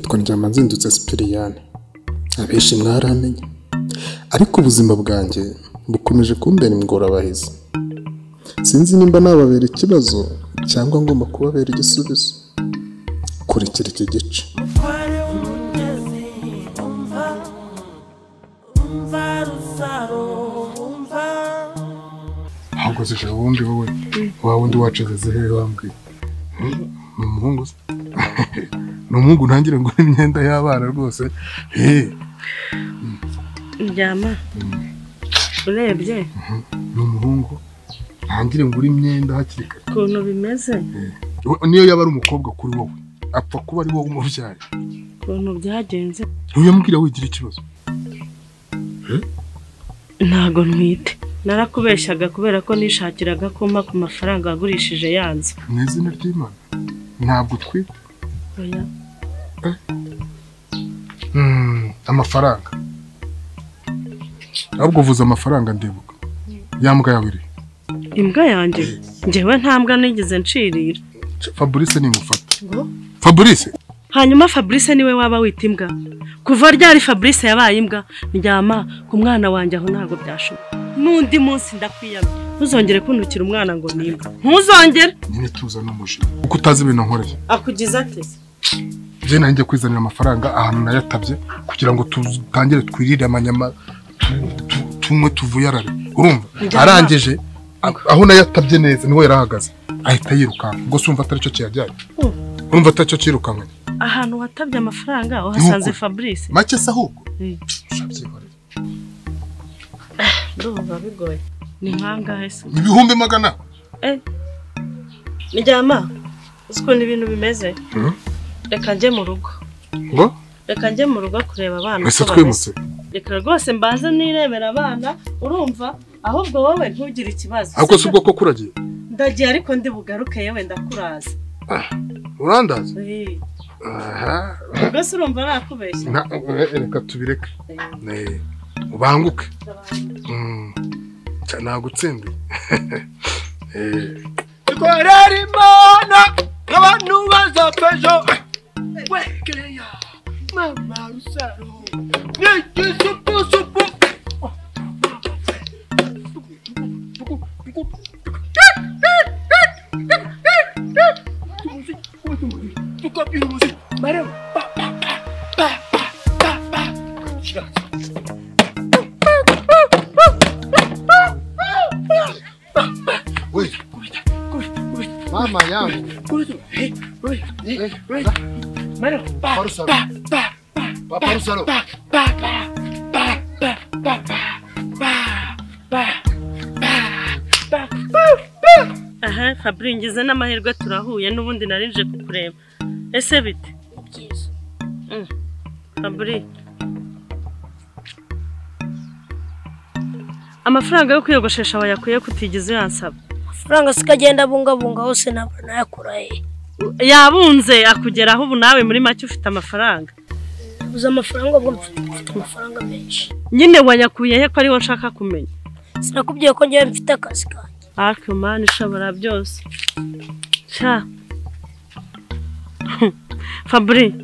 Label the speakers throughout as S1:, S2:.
S1: Nitwa Ndyamanzindutse Sipiriyani. Abenshi mwaramenye, ariko ubuzima bwanjye bukomeje kumbera ingorabahizi. Sinzi nimba nababera ikibazo cyangwa ngomba kubabera igisubizo. Kurikira iki gice.
S2: Ahubwo se ubundi wowe wa wundi wacezeze hehe wambwiye? Ni umuhungu se? Ni umuhungu ntangire ngo imyenda y'abana rwose.
S3: Ndyama urebye
S2: ni umuhungu ntangire ngo imyenda hakiri kare.
S3: Ukuntu bimeze
S2: niyo yaba ari umukobwa kuri wowe apfa kuba ari wowe umubyara.
S3: Ukuntu byagenze
S2: ntuyambwira wigira ikibazo.
S3: Ntago ntwite. Narakubeshyaga kubera ko nishakiraga kumpa ku mafaranga wagurishije yanzu.
S2: Mu izina ry'Imana ntabwo utwite.
S3: Oya.
S2: Amafaranga. Ahubwo uvuze amafaranga ndibuka. Ya mbwa yawe iri.
S3: Imbwa yanjye? Njyewe nta mbwa nigeze ncirira.
S2: Fabrice nimufata. Fabrice?
S3: Hanyuma Fabrice niwe waba wita imbwa. Kuva ryari Fabrice yabaye imbwa? Ndyama ku mwana wanjye aho ntabwo byashoboka. N'undi munsi ndakwiyamye. Ntuzongere kuntukira umwana ngo ni imbwa. Ntuzongere.
S2: Nyine tuza n'umujinya. Uko utazi ibintu nkoreye.
S3: Akugize ate?
S2: Je nanjye kwizanira amafaranga ahantu nayatabye kugira ngo tutangire twirire amanyama tumwe tuvuyarare. Urumva? Arangije aho nayatabye neza niho yarahagaze. Ahita yirukanka. Ubwo sumva atari cyo kiyajyanye. Urumva atari cyo cyirukankanye.
S3: Ahantu watabye amafaranga wahasanze Fabrice.
S2: Make se ahubwo? Shabyihorere.
S3: Ndumva bigoye. Ni nkangahe se?
S2: 100,000.
S3: Ndyama uzi ibintu bimeze? Reka njye mu rugo.
S2: Ngo?
S3: Reka njye mu rugo kureba abana.
S2: Ese twimutse?
S3: Reka rwose mbanze nirebera abana, urumva? Ahubwo wowe ntugire ikibazo.
S2: Ahubwo si ubwo ko kuragiye?
S3: Ndagiye ariko ndi bugaruke yewe ndakuraza.
S2: Urandaza? Aha.
S3: Ubwo se urumva nakubeshya?
S2: Reka tubireke. Ubanguke. Nagutsindiye.
S4: Ikorera Imana abantu bazapfa ejo. Wekeya mama Rusaro n'igisupusupu.
S2: Mama yangu. Papa Rusaro.
S3: Aha, Fabri ngize n'amahirwe turahuye n'ubundi narinje kukureba. Ese bite?
S5: Byiza.
S3: Fabri. Amafaranga yo kwiyogoshesha wayakuye kutigeze yansaba.
S5: Amafaranga sikagenda bungabunga hose nabwo nayakura he.
S3: Yabunze akugeraho ubu nawe muri make ufite amafaranga.
S5: Ubuze amafaranga ubwo mfite amafaranga menshi.
S3: Nyine wayakuye he ko ariwo nshaka kumenya?
S5: Sinakubwiye ko ngiye mfite akazi kanjye.
S3: Ariko Imana ishobora byose. Sha. Fabri.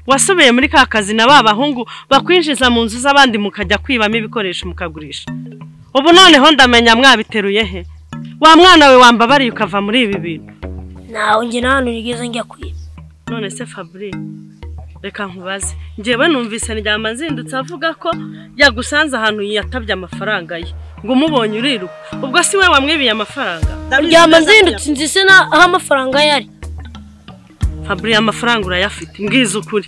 S3: Wasubiye muri ka kazi na ba bahungu bakwinjiza mu nzu z'abandi mukajya kwibamo ibikoresho mukagurisha. Ubu noneho ndamenya mwabiteruye he? Wa mwana we wambabariye ukava muri ibi bintu.
S5: Nawe nge nta hantu nigeze njya kwiba.
S3: None se Fabri, reka nkubaze. Njyewe numvise Ndyamanzindutse avuga ko yagusanze ahantu yatabye amafaranga ye. Ngo umubonye uriruka. Ubwo si we wamwibiye amafaranga?
S5: Ndyamanzindutse nzi se aho amafaranga yari.
S3: Fabri amafaranga urayafite, mbwiza ukuri.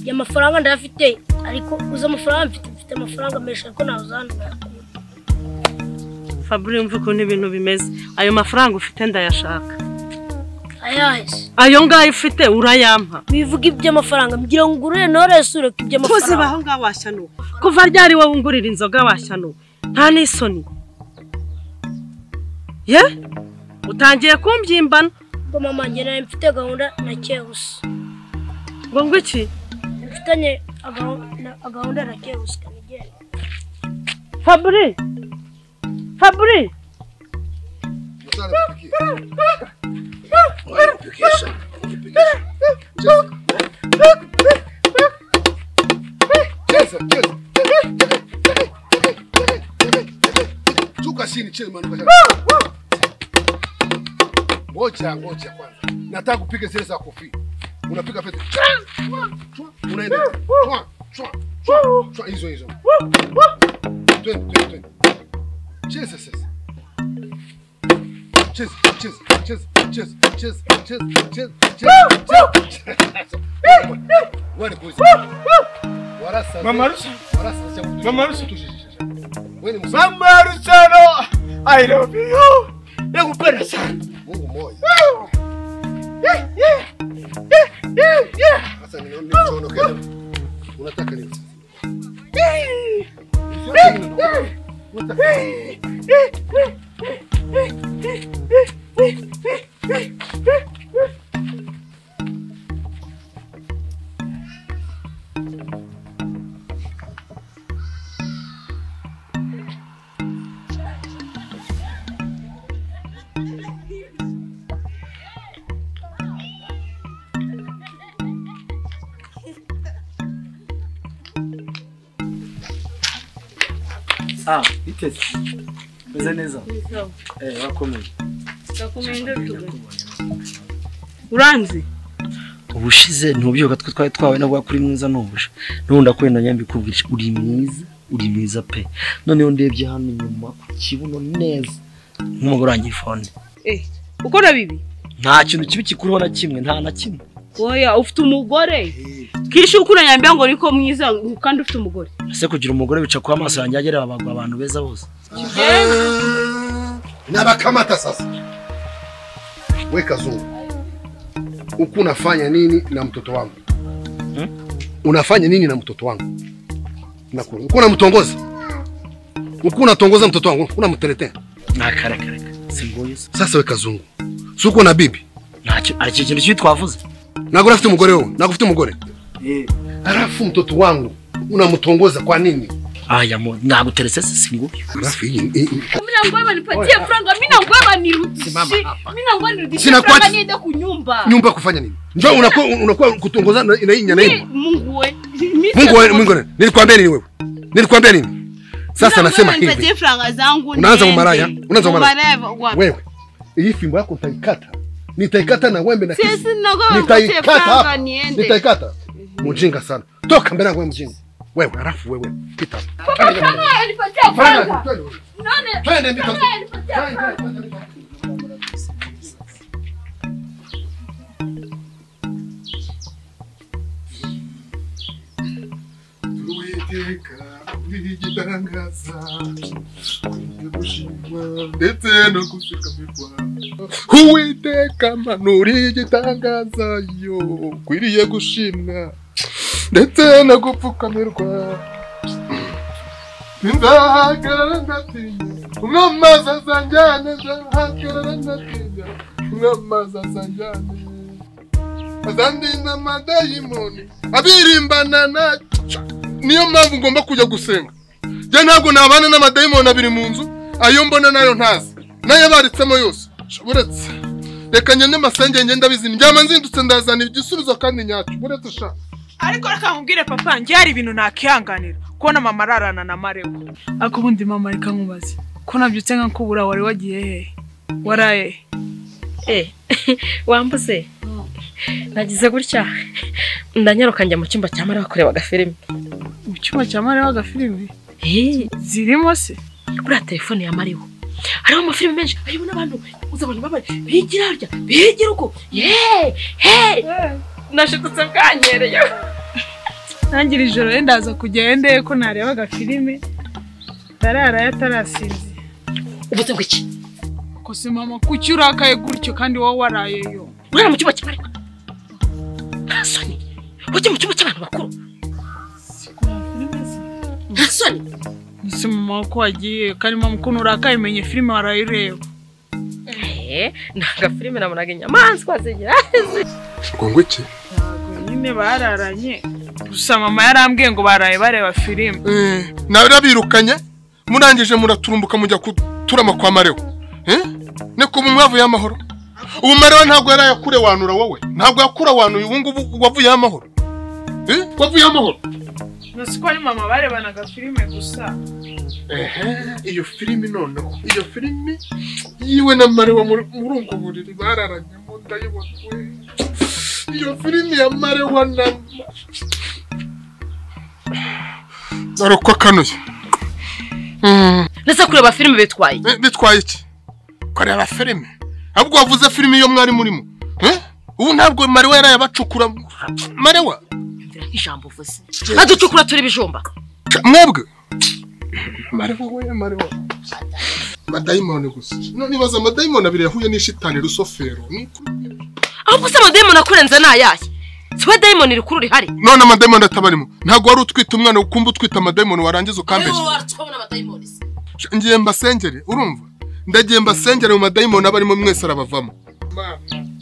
S5: Ya mafaranga ndayafite ariko uza amafaranga mfite amafaranga menshi ariko nawe uzana.
S3: Fabri umva ukuntu ibintu bimeze. Ayo mafaranga ufite ndayashaka.
S5: Ayahe?
S3: Ayo ngayo ufite urayampa.
S5: Bivuga iby'amafaranga mbwira ngo ngurire nore sure iby'amafaranga.
S3: Kuziba aho ngaho washyanuka. Kuva ryari wowe ungurira inzoga washyanuka. Nta n'isoni. Ye? Utangiye kumbyimbana.
S5: Ngo mama njye nawe mfite gahunda na Keus.
S3: Ngo ngwiki?
S5: Mfitanye gahunda na Keus kanigera.
S3: Fabri. Fabri.
S2: Cheza, cheza. Shuka chini, chini manuka. Ngoja, ngoja kwanza. Nataka kupiga zile za kofi. Unapiga fete. Unaenda. Chwa, chwa, chwa, hizo hizo. Twende, twende, twende. Cheza sasa. Cheza, cheza, cheza, cheza, cheza, cheza, cheza, cheza. Wewe kuzi. Warasa.
S4: Mama Rusa.
S2: Warasa.
S4: Mama Rusa.
S2: Wewe ni
S4: Mama Rusano. I love you. Nakupenda sana.
S2: Mungu mmoja. Sasa niondoke. Unataka nini sasa? Unataka nini?
S6: Ah, iteze. Meze neza. Wakomeye.
S3: Uranzi?
S6: Ubushize ntubyoka twe twari twawe navuga kuri mwiza nubusha. Nundi akwenda nyambikubwirisha uri mwiza, uri mwiza pe. Noneho ndebye hano inyuma ku kibuno neza. Nk'umugore wanjye phone.
S3: Ukora bibi?
S6: Nta kintu kibi kikuriho na kimwe, nta na kimwe.
S3: Oya, ufite umugore. Kisha ukura nyambia ngo niko mwiza kandi ufite umugore.
S6: Ese kugira umugore bica kwa amaso yanjye agera abagwa abantu beza bose.
S2: Nabakamata sasa. We Kazungu. Uko unafanya nini na mtoto wangu? Unafanya nini na mtoto wangu? Nakuru. Uko unamtongoza? Uko unatongoza mtoto wangu? Unamteletea?
S6: Na kare kare. Singoye.
S2: Sasa we Kazungu. Si uko na bibi?
S6: Ntacyo ari ikintu cyitwavuze.
S2: Nagura afite umugore wewe, nagufite umugore. Halafu mtoto wangu unamtongoza kwa nini?
S6: Aya naguterese singuye.
S2: Halafu hii
S7: mimi nangoja nipatie franga, mimi nangoja nirudishe. Mimi nangoja nirudishe franga niende kunyumba.
S2: Nyumba kufanya nini? Njoo unakuwa kutongoza na hii nyana hii.
S7: Mungu we.
S2: Mungu we, Mungu we. Nilikwambia nini wewe? Nilikwambia nini? Sasa nasema hivi.
S7: Nipatie franga zangu.
S2: Unaanza umaraya, unaanza umaraya. Wewe. Hii fimbo yako utaikata. Nitaikata na wembe na kisu. Nitaikata. Nitaikata. Mjinga sana. Toka mbele yangu wewe mjinga. Wewe halafu wewe pita.
S7: Nipatie franga. Nani?
S2: Twende ndio. Uwiteka urigitangaza gushimwa ndetse no gusikamirwa. Uwiteka manuri igitangaza yo kwiriye gushimwa ndetse no gupfukamirwa. Nzahagarara ndatinya umwamazi azanjyane, nzahagarara ndatinya umwamazi azanjyane, azandinda amadayimoni abirimbana na. Niyo mpamvu ngomba kujya gusenga. Je ntabwo nabana n'amadayimoni abiri mu nzu, ayo mbona nayo ntazi, nayo baritsemo yose. Buretse reka ngende masenge ngenda bizi ndyama nzindutse ndazana igisubizo kandi nyacyo. Buretse sha.
S8: Ariko reka nkubwire papa, ngiye hari ibintu nakihanganira kubona mama ararana na Marego. Ariko ubundi mama reka nkubaze, ko nabyutse nkakubura wari wagiye hehe? Waraye?
S3: Wambuze. Nagize gutya ndanyaruka njya mu cyumba cya Marego kureba agafilime.
S8: Mu cyumba cya Marego agafilime? Zirimo se?
S3: Kuri telefone ya Marego hariho amafilime menshi, harimo n'abantu uzabona babaye bigira harya bigira uko ye nashitutse bwanyereye.
S8: Nangira ijoro rero ndaza kugende ko nareba agafilime ndarara yatarasinze.
S3: Ubuze ngo iki?
S8: Ko se mama kuki urakaye gutyo kandi wowe warayeyo?
S3: Urara mu cyumba cya Marego? Nta soni. Ujye mu cyumba cy'abantu bakuru. Nta soni.
S8: Nse mama ko wagiye kandi mama ukuntu urakaye menye filime warayireba.
S3: Nanga filime nabonaga inyamaswa zigira.
S2: Ngo iki?
S8: Ntabwo nyine bararanye. Gusa mama yarambwiye ngo baraye bareba filime.
S2: Narabirukanye murangije muraturumbuka mujya kuturama kwa Marego. Niko mu mwavu y'amahoro. Ubu Marewa ntabwo yarayakure wanura wowe. Ntabwo yakura wanuye ubu ngubu wavuye amahoro. Wavuye amahoro.
S8: Nasi ko ari mama barebanaga filime gusa.
S2: Iyo filime noneho, iyo filime yiwe na Marewa muri ubwo buriri bararanyemo ndayibona we. Iyo filime ya Marewa na Narokwa kanuye.
S9: Nese kureba filime bitwaye.
S2: Bitwaye iki? Kureba filime. Ahubwo wavuze filime iyo mwari murimo. Ubu ntabwo Marewa yarayabacukura. Marewa
S9: ijambo uvuze. Aducukura turi bijumba.
S2: Mwebwe. Marewa we Marewa. Madayimoni gusa. None nibaza amadayimoni abiri yahuye n'ishitani rusofero.
S9: Ahubwo se amadayimoni akurenze nayahe? Siwe dayimoni rikuru rihari.
S2: None amadayimoni atabarimo. Ntabwo wari utwita umwana ukumva utwita amadayimoni warangiza ukambeshya. Ngiye mbasengere urumva? Ndagiye mbasengere mu madayimoni abarimo mwese arabavamo.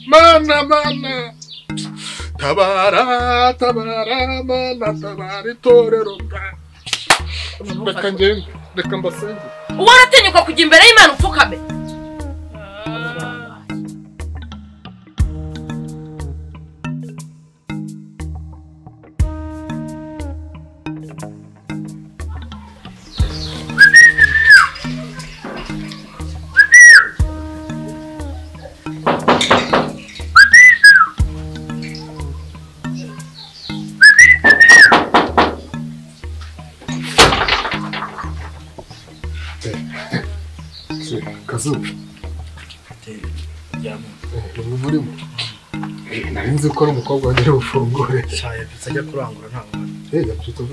S2: Mana mana. Tabara tabara mana tabara itorero. Reka ngende, reka mbasengere.
S9: Uwaratinyuka kujya imbere y'Imana upfukame.
S2: Kazuba. Murimo. Nari nzi ko ari umukobwa wagira ubufungure.
S6: Yabyutse ajya kurangura ntabwo.
S2: Yabyutse.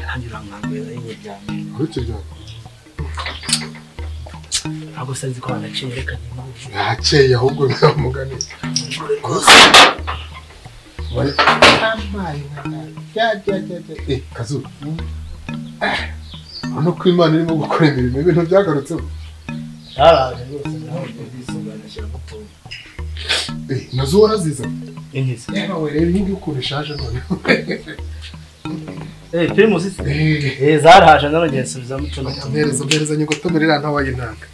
S6: Nanjye urankanguye nari nyiryamye.
S2: Ukiryamye?
S6: Ntabwo se nzi ko banaciye reka nimba.
S2: Nakeye ahubwo ntamugani. Kazuba. Hano ko Imana irimo gukora imirimo ibintu byagarutseho.
S6: Yaraje rwose naho ndisungana shyira mutungo.
S2: Nazo waraziza?
S6: Inkizi.
S2: Yewe rero iyi ngiyi ukuntu ishaje none.
S6: Primus se? Zaraje none nsubiza mutungo.
S2: Mpereza nyigutomerera ntawayintanga.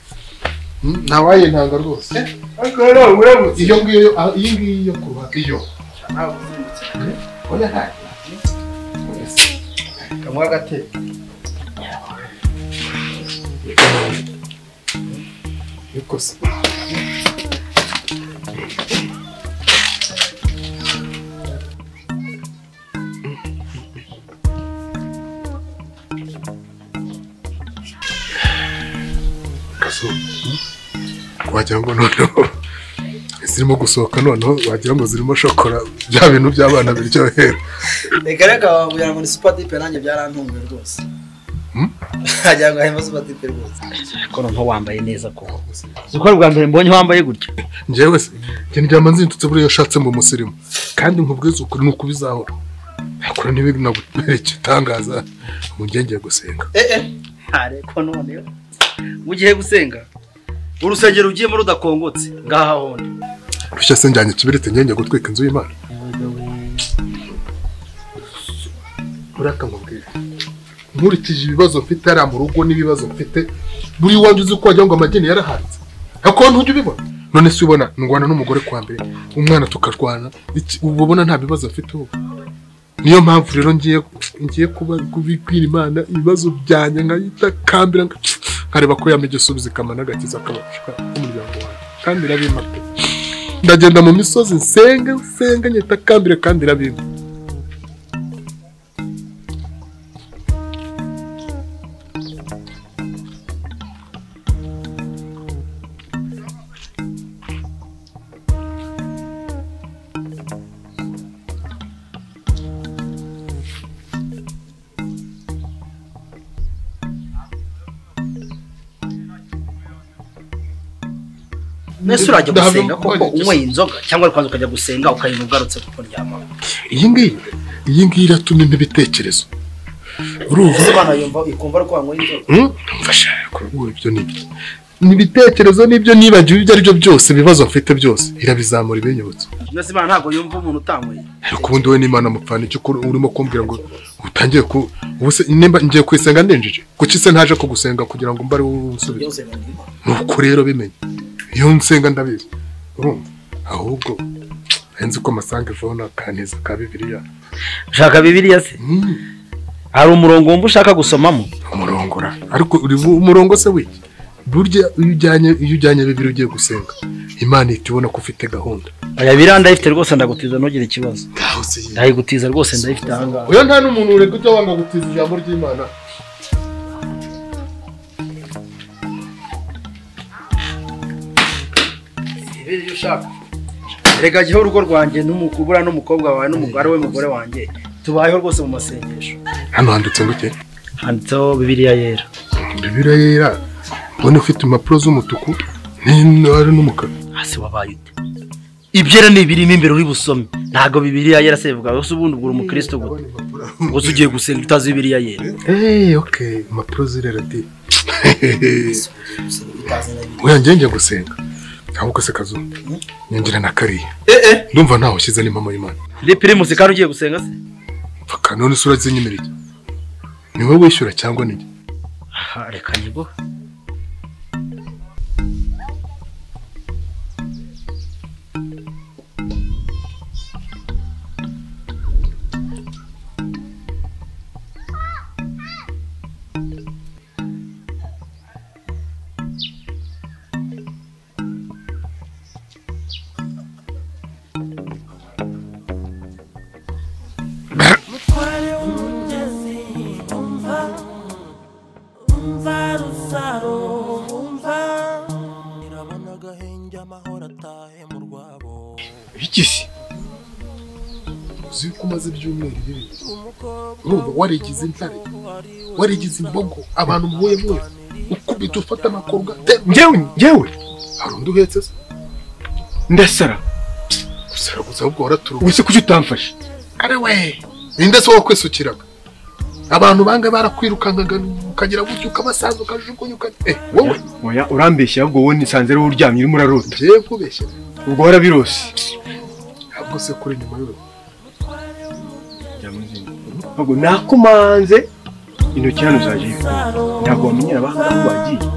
S2: Ntawayintanga rwose.
S4: Ariko rero uramutse.
S2: Iyo ngiyo iyi ngiyi yo kuba iyo.
S6: Ntabwo uzindutse.
S2: Oya nta.
S6: Kamwa gate.
S2: Yukosa. Kaso. Wagira ngo noneho zirimo gusohoka noneho wagira ngo zirimo shokora bya bintu by'abana biryohera.
S6: Reka reka wagira ngo ni super dip nanjye byarantunguye rwose. Wagira ngo harimo super dip rwose. Ko noneho wambaye neza koko. Uko bwa mbere mbonye wambaye gutya.
S2: Njyewe se njye ndyama nzindutse buriya yashatse mu musirimu. Kandi nkubwiza ukuri nuko bizahora. Akora ntibinagubereke itangaza mu ngiye gusenga.
S6: Ariko none ugiye gusenga urusengero ugiyemo rudakongotse ngaha honde.
S2: Rushya se njyanye kibirite ngenge gutwika inzu y'Imana. Uraka nkubwira. Nkurikije ibibazo mfite ari mu rugo n'ibibazo mfite buri wanje uzi ko wagira ngo amageni yarahanze. Ako ntujye ubibona. None se ubona ndwana n'umugore kwa mbere umwana tukarwana ubona nta bibazo mfite ubu. Niyo mpamvu rero ngiye kuba kubibwira Imana ibibazo byanjye nkayita kambira nkareba ko yampa igisubizo ikamana agakiza akabashika umuryango wanjye kandi irabimpa pe. Ndagenda mu misozi nsenga nsenga nyita kambire kandi irabimpa.
S6: Nese urajya gusenga koko unyweye inzoga cyangwa kwanza ukajya gusenga ukayinywa ugarutse kuko ryama.
S2: Iyi ngiyi iratuma ibitekerezo. Urumva
S6: Imana yumva ikumva ko wanyweye inzoga.
S2: Mfasha kuko ibyo nibyo. Nibitekerezo nibyo nibagiwe ibyo ari byo byose ibibazo mfite byose irabizamura ibinyibutso.
S6: Nese Imana ntago yumva umuntu utanyweye.
S2: Ariko ubundi we n'Imana mupfana icyo urimo kumbwira ngo utangiye ku ubuse nimba ngiye kwisenga ndinjije. Kuki se ntaje kugusenga kugira ngo mbare unsubize. Nuko rero bimenye. Iyo nsenga ndabizi. Urumva? Ahubwo nzi ko amasange vona kaneza ka Bibiliya.
S6: Ushaka Bibiliya se? Hari umurongo wumva ushaka gusomamo?
S2: Umurongo ra. Ariko uri umurongo se wiki? Burya iyo ujyanye Bibiliya ugiye gusenga, Imana ihita ibona ko ufite gahunda.
S6: Aya Bibiliya ndayifite rwose ndagutiza ntugire ikibazo. Ndayigutiza rwose ndayifite aha ngaha.
S2: Oya nta n'umuntu ureka ujya wanga gutiza ijambo ry'Imana.
S6: Bibiliya ushaka. Rega gihe urugo rwanjye n'umukubura n'umukobwa wawe n'umugore we mugore wanjye tubayeho rwose mu masengesho.
S2: Hano handitse ngo iki?
S6: Handitseho Bibiliya yera.
S2: Bibiliya yera. Mbona ufite impapuro z'umutuku n'ari n'umukara.
S6: Hasi wabaye ute? Ibyera ni ibirimo imbere uri busome. Ntago Bibiliya yera se bivuga gusa ubundi ubwo umukristo gute? Gusa ugiye gusenga utazi Bibiliya yera.
S2: Okay, impapuro zirera di. Oya ngiye gusenga. Ahubwo se kazu nyongera na kariya. Ndumva ntaho ushyize ni mama y'Imana.
S6: Ndi primus kandi ugiye gusenga se?
S2: Paka none isura zinyemereye. Ni wowe wishyura cyangwa ni njye?
S6: Aha reka nyiguhe.
S2: Ikisi uzi ko umaze ibyumweru bibiri urumva warigize intare warigize imbogo abantu muhuye mwese ukubita ufata amakorwa.
S4: Njyewe
S2: hari undi uhetse se?
S4: Ndasara
S2: gusara gusa ahubwo waraturuka.
S4: Wese kuki utamfashe?
S2: Ari we ninde se wakwisukiraga? Abantu banga barakwirukankaga ukagira gutyo ukabasanza ukajugunya wowe.
S4: Oya urambeshya ahubwo wowe nisanze ari uryamye urimo urarota.
S2: Ngiye kubeshya
S4: ubwo warabirose.
S2: Ahubwo se kuri nyuma y'urugo
S4: ahubwo nakumanze intoki hano zaje ntabwo wamenyera abahanga aho bagiye.